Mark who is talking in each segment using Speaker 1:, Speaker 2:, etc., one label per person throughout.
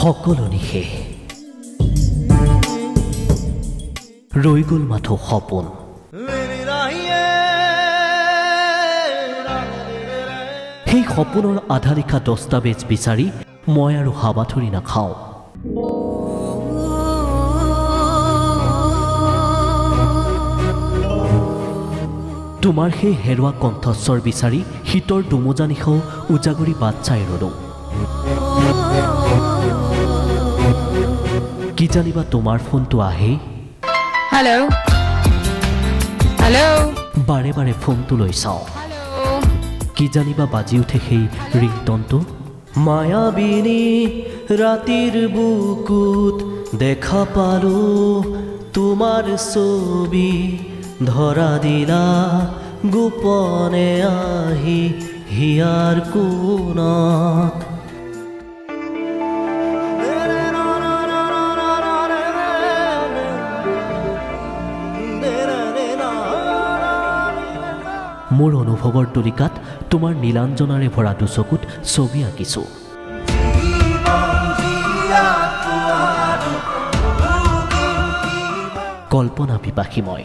Speaker 1: সকলো নিশেষ, ৰৈ গ'ল মাথো সপোন। সেই সপোনৰ আধা লিখা দস্তাবেজ বিচাৰি মই আৰু হাবাথুৰি নাখাওঁ। তোমাৰ সেই হেৰুৱা কণ্ঠস্বৰ বিচাৰি শীতৰ দোমোজা নিশাও উজাগৰি বাট চাই ৰলো। কিজানিবা তোমাৰ ফোনটো আহেই।
Speaker 2: হেল্ল' হেল্ল'
Speaker 1: বাৰে বাৰে ফোনটো লৈ চাওঁ, কিজানিবা বাজি উঠে সেই ৰিংটনটো। মায়াবিনী ৰাতিৰ বুকুত দেখা পালো তোমাৰ ছবি, ধৰা দিলা গোপনে আহি হিয়াৰ কোণত। মোৰ অনুভৱৰ তুলিকাত তোমাৰ নীলাঞ্জনাৰে ভৰা দুচকুত ছবি আঁকিছো। কল্পনা বিপাসী মই।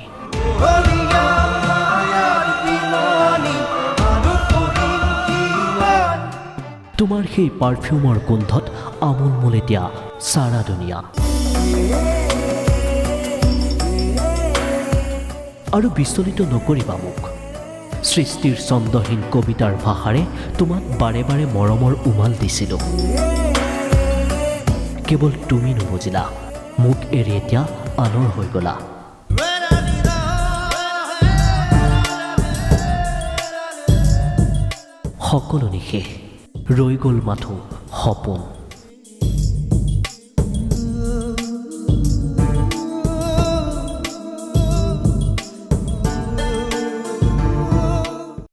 Speaker 1: তোমাৰ সেই পাৰফিউমৰ গোন্ধত আমোলমোল এতিয়া চাৰা দুনিয়া। আৰু বিচলিত নকৰিবা মোক। সৃষ্টিৰ ছন্দহীন কবিতাৰ ভাষাৰে তোমাক বাৰে বাৰে মৰমৰ উমাল দিছিলোঁ, কেৱল তুমি নুবুজিলা। মোক এৰি এতিয়া আনৰ হৈ গ'লা। সকলো নিশেষ, ৰৈ গ'ল মাথো সপোন।